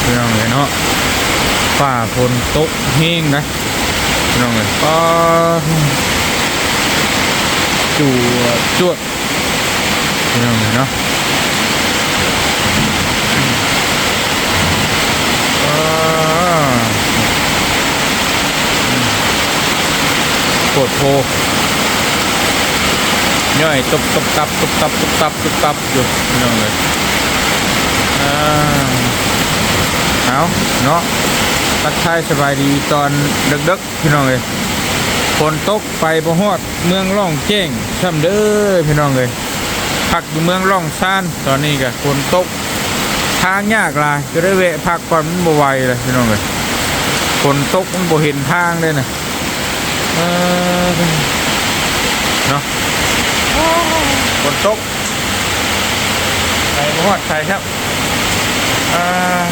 ພີ່ນ້ອງເອີຍເນາະ ຟ້າຝົນຕົກແຮງນະ ພີ່ນ້ອງເອີຍ ປ້າ ຈວດຈວດ ພີ່ນ້ອງເອີຍເນາະ ອ້າ ໂພດໂພ ຍ້ອຍຕຸບຕັບ ຕຸບຕັບ ຕຸບຕັບ ຕຸບຕັບຢູ່ ພີ່ນ້ອງເອີຍ ອ່າ ເອົາເນາະ ທັກທາຍສະບາຍດີຕອນເດິກໆ ພີ່ນ້ອງເອີຍ ຝົນຕົກໄປບໍ່ຮອດເມືອງລ່ອງແຈ້ງຊ້ຳເດີ ພີ່ນ້ອງເອີຍ ພັກຢູ່ເມືອງລ່ອງຊານ ຕອນນີ້ກະຝົນຕົກ ທາງຍາກຫຼາຍ ກະໄດ້ແວະພັກກ່ອນ ມັນບໍ່ໄຫວເລີຍ ພີ່ນ້ອງເອີຍ ຝົນຕົກມັນບໍ່ເຫັນທາງເດ້ນະ ເອີ ເນາະ ຝົນຕົກ ໄປບໍ່ຮອດໃສຊ້ຳ ອ່າ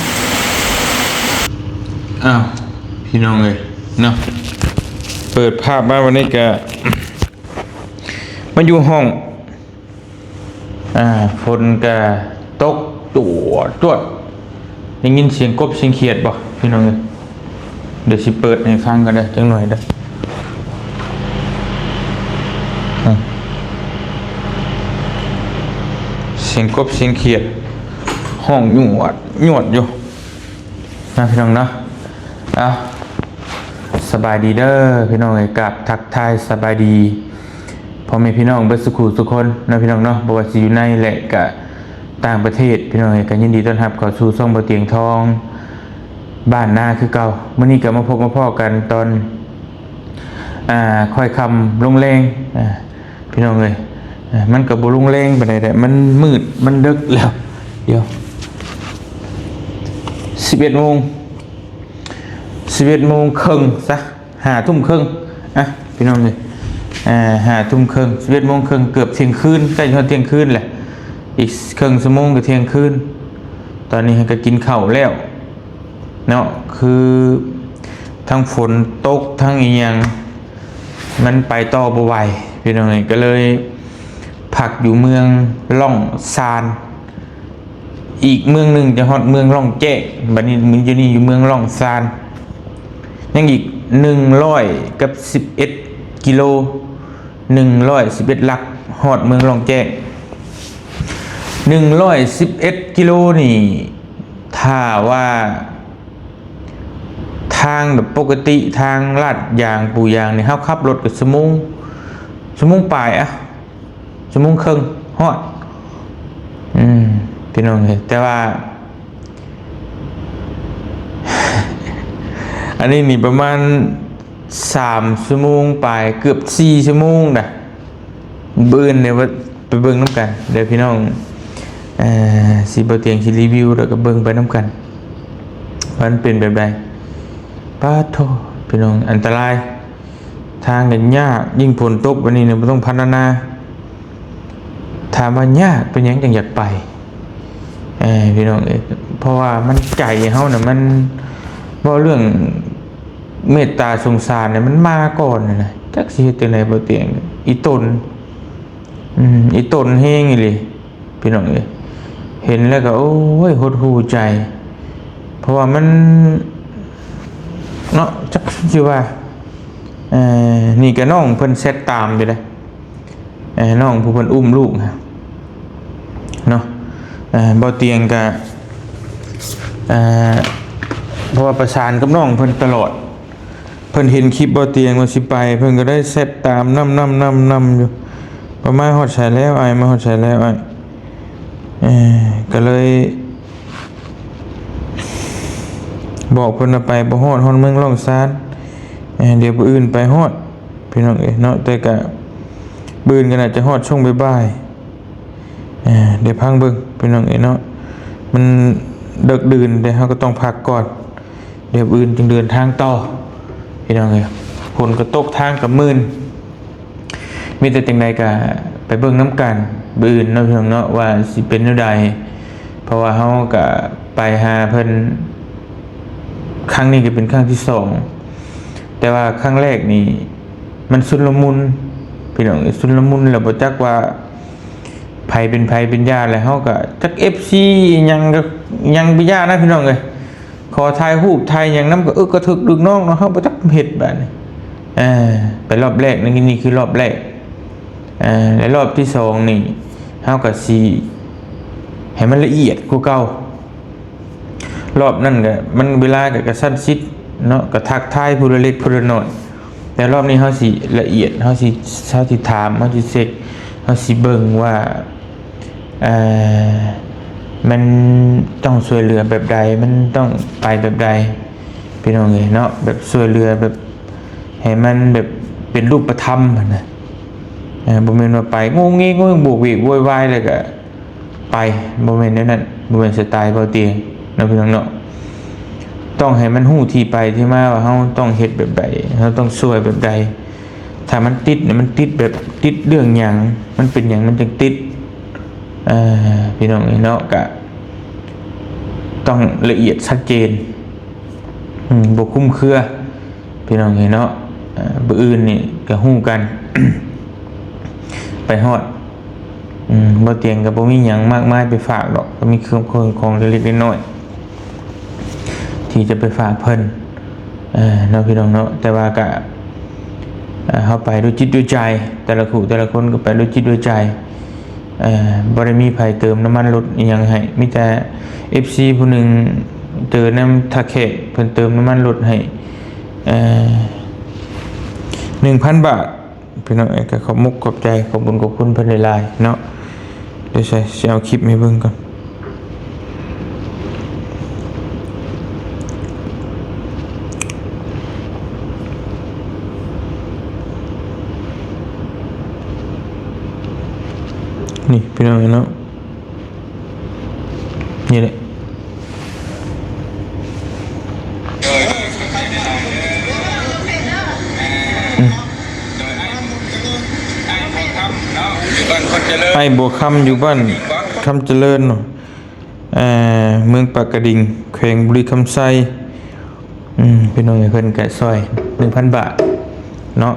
ອ້າວ ພີ່ນ້ອງເອີຍເນາະ ເປີດພາບມາວັນນີ້ກະ ມາຢູ່ຫ້ອງ ອ່າ ຝົນກະຕົກຈວດຈວດ ໄດ້ຍິນສຽງກົບສຽງຂຽດບໍ່ ພີ່ນ້ອງເອີຍ ດຽວຊິເປີດໃຫ້ຟັງກັນເດີ ຈັກໜ້ອຍເດີ ອືມ ສຽງກົບສຽງຂຽດ ຮ້ອງຍວດຍວດຢູ່ ນະພີ່ນ້ອງເນາະ ເອົາ ສະບາຍດີເດີພີ່ນ້ອງເອີຍ ກາບທັກທາຍສະບາຍດີພໍ່ແມ່ພີ່ນ້ອງເບິດສູ່ຄູ່ສູ່ຄົນເນາະພີ່ນ້ອງເນາະ ບໍ່ວ່າຊິຢູ່ໃນ ແລະ ກະຕ່າງປະເທດ ພີ່ນ້ອງເອີຍ ກະຍິນດີຕ້ອນຮັບເຂົ້າສູ່ຊ່ອງບໍ່ຕຽງທອງ ບ້ານນາຄືເກົ່າ ມື້ນີ້ກະມາພົບມາພໍ້ກັນຕອນ ອ່າ ຄ່ອຍຄ່ຳລົງແລງ ອ່າ ພີ່ນ້ອງເອີຍ ເອີ ມັນກໍບໍ່ລົງແລງປານໃດແຫຼະ ມັນມືດ ມັນເດິກແລ້ວ ດຽວ ສິບເອັດໂມງ ສິບເອັດໂມງເຄິ່ງຊະ ຫ້າທຸ່ມເຄິ່ງ ອ່ະ ພີ່ນ້ອງເອີຍ ອ່າ ຫ້າທຸ່ມເຄິ່ງ ສິບເອັດໂມງເຄິ່ງ ເກືອບທ່ຽງຄືນ ໃກ້ຮອດທ່ຽງຄືນແຫຼະ ອີກເຄິ່ງຊົ່ວໂມງກໍທ່ຽງຄືນ ຕອນນີ້ຫາກໍກິນເຂົ້າແລ້ວ ເນາະ ຄືທັງຝົນຕົກທັງອີ່ຫຍັງ ມັນໄປຕໍ່ບໍ່ໄຫວ ພີ່ນ້ອງເອີຍ ກໍເລີຍພັກຢູ່ເມືອງລ່ອງຊານ ອີກເມືອງໜຶ່ງຈະຮອດເມືອງລ່ອງແຈ້ງ ບັດນີ້ ມື້ນີ້ຢູ່ເມືອງລ່ອງຊານ ຍັງອີກໜຶ່ງຮ້ອຍກັບສິບເອັດກິໂລ ໜຶ່ງຮ້ອຍສິບເອັດຫຼັກ ຮອດເມືອງລ່ອງແຈ້ງ ໜຶ່ງຮ້ອຍສິບເອັດກິໂລນີ້ ຖ້າວ່າທາງແບບປົກກະຕິ ທາງລາດຢາງປູຢາງນີ້ ເຮົາຂັບລົດກໍຊົ່ວໂມງ ຊົ່ວໂມງປາຍ ອ່ະ ຊົ່ວໂມງເຄິ່ງຮອດ ອືມ ພີ່ນ້ອງເອີຍ ແຕ່ວ່າ ອັນນີ້ນີ້ປະມານສາມຊົ່ວໂມງປາຍ ເກືອບສີ່ຊົ່ວໂມງນະ ມື້ອື່ນນີ້ວ່າໄປເບິ່ງນຳກັນເດີພີ່ນ້ອງ ເອີ ຊິ ບໍ່ຕຽງຊິຣີວິວ ແລ້ວກໍເບິ່ງໄປນຳກັນ ວ່າມັນເປັນແບບໃດ ປາດໂທ້ ພີ່ນ້ອງ ອັນຕະລາຍ ທາງກໍຍາກ ຍິ່ງຝົນຕົກແບບນີ້ນະ ບໍ່ຕ້ອງພັນລະນາ ຖາມວ່າຍາກ ເປັນຫຍັງຈັ່ງຢາກໄປ ເອີ ພີ່ນ້ອງເອີຍ ເພາະວ່າມັນ ໃຈເຮົານະ ມັນ ເວົ້າເລື່ອງເມດຕາສົງສານນະ ມັນມາກ່ອນນະ ຈັກຊິເຮັດຈັ່ງໃດ ບໍ່ຕຽງ ອີ່ຕົນ ອືມ ອີ່ຕົນແຮງອີ່ຫຼີ ພີ່ນ້ອງເອີຍ ເຫັນແລ້ວກໍ ໂອ້ຍ ຫົດຫູ່ໃຈ ເພາະວ່າມັນ ເນາະ ຈັກຊິວ່າ ເອີ ນີ້ກໍນ້ອງເພິ່ນແຊັດຕາມຢູ່ເດ້ ເອີ ນ້ອງຜູ້ເພິ່ນອຸ້ມລູກນະ ເນາະ ເອີ ບໍ່ຕຽງກໍ ເອີ ເພາະວ່າປະສານກັບນ້ອງເພິ່ນຕະຫຼອດ ເພິ່ນເຫັນຄລິບບໍ່ຕຽງວ່າຊິໄປ ເພິ່ນກໍໄດ້ແຊັດຕາມນຳໆໆໆຢູ່ ວ່າມາຮອດໃສແລ້ວອ້າຍ ມາຮອດໃສແລ້ວອ້າຍ ເອີ ກໍເລີຍບອກເພິ່ນວ່າໄປບໍ່ຮອດ ຮອດເມືອງລ່ອງຊານ ເອີ ດຽວມື້ອື່ນໄປຮອດ ພີ່ນ້ອງເອີຍເນາະ ແຕ່ກະມື້ອື່ນກໍໜ້າຈະຮອດຊ່ວງບ່າຍໆ ເອີ ດຽວພັງເບິ່ງພີ່ນ້ອງເອີຍເນາະ ມັນເດິກດື່ນ ແຕ່ເຮົາກໍຕ້ອງພັກກ່ອນ ດຽວມື້ອື່ນຈຶ່ງເດີນທາງຕໍ່ ພີ່ນ້ອງເອີຍ ຝົນກໍຕົກ ທາງກໍມື່ນ ມີແຕ່ຈັ່ງໃດກໍໄປເບິ່ງນຳກັນມື້ອື່ນເນາະ ພີ່ນ້ອງເນາະ ວ່າຊິເປັນແນວໃດ ເພາະວ່າເຮົາກໍໄປຫາເພິ່ນ ຄັ້ງນີ້ກໍເປັນຄັ້ງທີສອງ ແຕ່ວ່າຄັ້ງແລກນີ້ມັນຊຸນລະມຸນ ພີ່ນ້ອງເອີຍ ຊຸນລະມຸນ ແລ້ວບໍ່ຈັກວ່າໃຜເປັນໃຜເປັນຫຍັງ ແລ້ວເຮົາກໍຈັກເອັຟຊີຫຍັງກໍຫຍັງໄປຢ່ານະ ພີ່ນ້ອງເອີຍ ຂໍຖ່າຍຮູບຖ່າຍຫຍັງນຳກໍເອິກກະເຖິກລູກນ້ອງເນາະ ເຮົາບໍ່ຈັກເຮັດບາດນີ້. ເອີ ໄປລອບແລກນີ້ ນີ້ຄືລອບແລກ. ເອີ ແລະລອບທີສອງນີ້ ເຮົາກໍຊິໃຫ້ມັນລະອຽດກວ່າເກົ່າ. ລອບນັ້ນກໍມັນເວລາກໍກະຊັ້ນຊິດເນາະ ກໍທັກທາຍຜູ້ລະເລັກຜູ້ລະນ້ອຍ. ແຕ່ລອບນີ້ເຮົາຊິລະອຽດ ເຮົາຊິ ເຮົາຊິຖາມ ເຮົາຊິເຊັກ ເຮົາຊິເບິ່ງວ່າ ເອີ ມັນຕ້ອງຊ່ວຍເຫຼືອແບບໃດ ມັນຕ້ອງໄປແບບໃດ ພີ່ນ້ອງເອີຍເນາະ. ແບບຊ່ວຍເຫຼືອແບບໃຫ້ມັນແບບເປັນຮູບປະທຳຫັ້ນນະ. ເອີ ບໍ່ແມ່ນວ່າໄປໂງເງໂງເງ ໂຫວກເວກໂວຍວາຍ ແລ້ວກໍ ໄປ ບໍ່ແມ່ນແນວນັ້ນ ບໍ່ແມ່ນສະໄຕລ໌ເບົາຕຽງເນາະ ພີ່ນ້ອງເນາະ. ຕ້ອງໃຫ້ມັນຮູ້ທີ່ໄປທີ່ມາວ່າເຮົາຕ້ອງເຮັດແບບໃດ ເຮົາຕ້ອງຊ່ວຍແບບໃດ. ຖ້າມັນຕິດນີ້ ມັນຕິດແບບຕິດເລື່ອງຫຍັງ ມັນເປັນຫຍັງມັນຈຶ່ງຕິດ ເອີ ພີ່ນ້ອງເອີຍເນາະ. ກະຕ້ອງລະອຽດຊັດເຈນ ອືມ ບໍ່ຄຸມເຄືອ ພີ່ນ້ອງເອີຍເນາະ. ເອີ ມື້ອື່ນນີ້ກໍຮູ້ກັນ ໄປຮອດ ອືມ ບໍ່ຕຽງກໍບໍ່ມີຫຍັງມາກມາຍໄປຝາກດອກ ກໍມີເຄື່ອງ ເຄື່ອງຂອງເລັກໆນ້ອຍໆ ທີ່ຈະໄປຝາກເພິ່ນ ເອີ ເນາະ ພີ່ນ້ອງເນາະ. ແຕ່ວ່າກະ ເອີ ເຮົາໄປດ້ວຍຈິດດ້ວຍໃຈ ແຕ່ລະຄູ່ແຕ່ລະຄົນກໍໄປດ້ວຍຈິດດ້ວຍໃຈ. ເອີ ບໍ່ໄດ້ມີໃຜເຕີມນ້ຳມັນລົດອີ່ຫຍັງໃຫ້ ມີແຕ່ເອັຟຊີຜູ້ໜຶ່ງເຕີນຳທ່າແຂກ ເພິ່ນເຕີມນ້ຳມັນລົດໃຫ້ ເອີ ໜຶ່ງພັນບາດ. ພີ່ນ້ອງເອີຍ ກໍຂອບມຸກຂອບໃຈ ຂອບບຸນຂອບຄຸນເພິ່ນຫຼາຍໆເນາະ. ດຽວໃສ່ ຊິເອົາຄລິບໃຫ້ເບິ່ງກ່ອນ. ນີ້ ພີ່ນ້ອງເນາະ ນີ້ແຫຼະ ອືມ ອ້າຍບົວຄຳຢູ່ບ້ານຄຳຈະເລີນເນາະ ເອີ ເມືອງປາກກະດິງ ແຂວງບໍລິຄຳໄຊ. ອືມ ພີ່ນ້ອງເອີຍ ເພິ່ນກະຊ່ອຍໜຶ່ງພັນບາດເນາະ.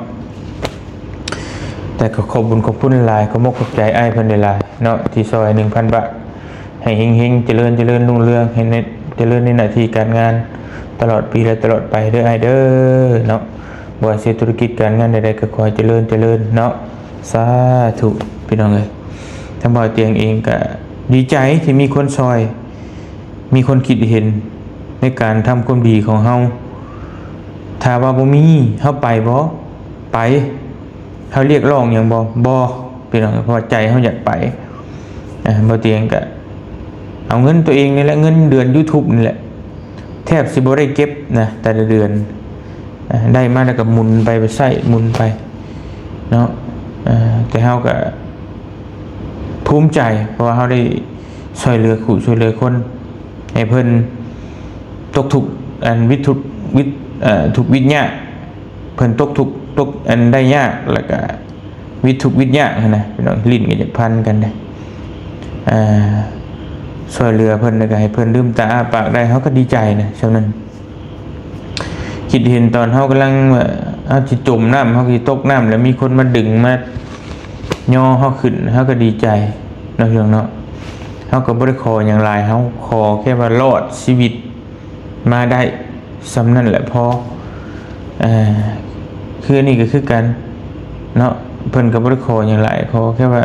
ແຕ່ກໍຂອບບຸນຂອບຄຸນຫຼາຍໆ ຂອບມຸກຂອບໃຈອ້າຍເພິ່ນຫຼາຍໆເນາະ ທີ່ຊ່ອຍໜຶ່ງພັນບາດ. ໃຫ້ເຮັງໆ ຈະເລີນ ຈະເລີນຮຸ່ງເຮືອງ ໃຫ້ໃນ ຈະເລີນໃນໜ້າທີ່ການງານ ຕະຫຼອດປີ ແລະ ຕະຫຼອດໄປເດີອ້າຍເດີເນາະ. ບໍ່ວ່າຊິເຮັດທຸລະກິດການງານໃດໆ ກໍຂໍໃຫ້ຈະເລີນ ຈະເລີນເນາະ. ສາທຸ ພີ່ນ້ອງເອີຍ. ທາງບ່າວຕຽງເອງກະດີໃຈທີ່ມີຄົນຊ່ອຍ ມີຄົນຄິດເຫັນໃນການທຳຄວາມດີຂອງເຮົາ. ຖ້າວ່າບໍ່ມີ ເຮົາໄປບໍ່? ໄປ. ເຮົາຮຽກຮ້ອງຫຍັງບໍ່? ບໍ່ ພີ່ນ້ອງ, ເພາະວ່າໃຈເຮົາຢາກໄປ. ເອີ ບ່າວຕຽງກະເອົາເງິນຕົວເອງນີ້ແຫຼະ, ເງິນເດືອນ YouTube ນີ້ແຫຼະ, ແທບຊິບໍ່ໄດ້ເກັບນະ ແຕ່ລະເດືອນ. ເອີ ໄດ້ມາແລ້ວກໍໝູນໄປ ໄປໃຊ້ ໝູນໄປເນາະ. ເອີ ແຕ່ເຮົາກໍພູມໃຈ ເພາະວ່າເຮົາໄດ້ຊ່ວຍເຫຼືອຄູ່ຊ່ວຍເຫຼືອຄົນ ໃຫ້ເພິ່ນຕົກທຸກ ອັນ ວິດທຸກ ວິດ ເອີ ທຸກວິດຍາກ ເພິ່ນຕົກທຸກ ຕົກ ອັນ ໄດ້ຍາກ ແລ້ວກໍວິດທຸກວິດຍາກຫັ້ນນະ ພີ່ນ້ອງ. ຫຼິ້ນກໍຢາກພັນກັນເດ້. ເອີ ຊ່ວຍເຫຼືອເພິ່ນ ແລ້ວກໍໃຫ້ເພິ່ນລືມຕາອ້າປາກໄດ້ ເຮົາກໍດີໃຈນະ ຊ່ຳນັ້ນ. ຄິດເຫັນຕອນເຮົາກຳລັງ ເອີ ເຮົາຊິຈົມນ້ຳ ເຮົາຊິຕົກນ້ຳ ແລ້ວມີຄົນມາດຶງມາຍໍເຮົາຂຶ້ນ ເຮົາກໍດີໃຈເນາະ ພີ່ນ້ອງເນາະ. ເຮົາກໍບໍ່ໄດ້ຂໍຫຍັງຫຼາຍ ເຮົາຂໍແຄ່ວ່າລອດຊີວິດມາໄດ້ສ່ຳນັ້ນແຫຼະພໍ. ເອີ ຄືອັນນີ້ກໍຄືກັນເນາະ ເພິ່ນກໍບໍ່ໄດ້ຂໍຫຍັງຫຼາຍ ຂໍແຄ່ວ່າ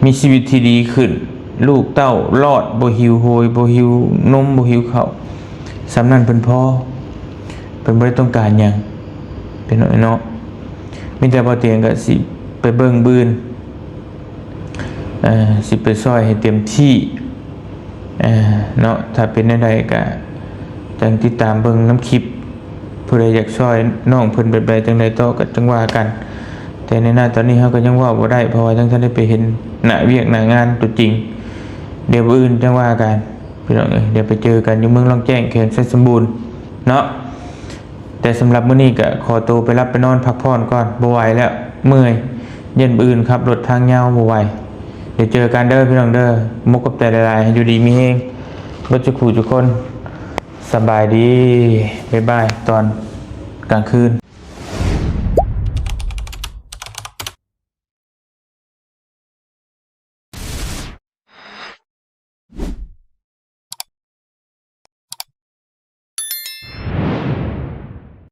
ມີຊີວິດທີ່ດີຂຶ້ນ ລູກເຕົ້າລອດ ບໍ່ຫິວໂຫຍ ບໍ່ຫິວນົມ ບໍ່ຫິວເຂົ້າ ສ່ຳນັ້ນເພິ່ນພໍ ເພິ່ນບໍ່ໄດ້ຕ້ອງການຫຍັງ ພີ່ນ້ອງເນາະ. ມີແຕ່ບ່າວຕຽງກໍຊິໄປເບິ່ງບື່ນ ເອີ ຊິໄປຊ່ອຍໃຫ້ເຕັມທີ່ ເອີ ເນາະ. ຖ້າເປັນແນວໃດກໍຈັ່ງຕິດຕາມເບິ່ງນຳຄລິບ ຜູ້ໃດຢາກຊ່ອຍນ້ອງເພິ່ນແບບໃດຈັ່ງໃດຕໍ່ກໍຈັ່ງວ່າກັນ. ແຕ່ໃນໜ້າຕອນນີ້ເຮົາກໍຍັງເວົ້າບໍ່ໄດ້ ເພາະວ່າຍັງທັນໄດ້ໄປເຫັນໜ້າວຽກໜ້າງານຕົວຈິງ. ດຽວມື້ອື່ນຈັ່ງວ່າກັນ ພີ່ນ້ອງເອີຍ. ດຽວໄປເຈີກັນຢູ່ເມືອງລ່ອງແຈ້ງ ແຂວງໄຊສົມບູນເນາະ. ແຕ່ສຳລັບມື້ນີ້ກໍຂໍໂຕໄປຫຼັບໄປນອນພັກຜ່ອນກ່ອນ ບໍ່ໄຫວແລ້ວ ເມື່ອຍ. ຢ້ານມື້ອື່ນຂັບລົດທາງຍາວບໍ່ໄຫວ. ດຽວເຈີກັນເດີພີ່ນ້ອງເດີ. ມຸກຂອບໃຈຫຼາຍໆ ໃຫ້ຢູ່ດີມີແຮງເບິດທຸກຜູ້ທຸກຄົນ. ສະບາຍດີ ບາຍບາຍ ຕອນກາງຄືນ.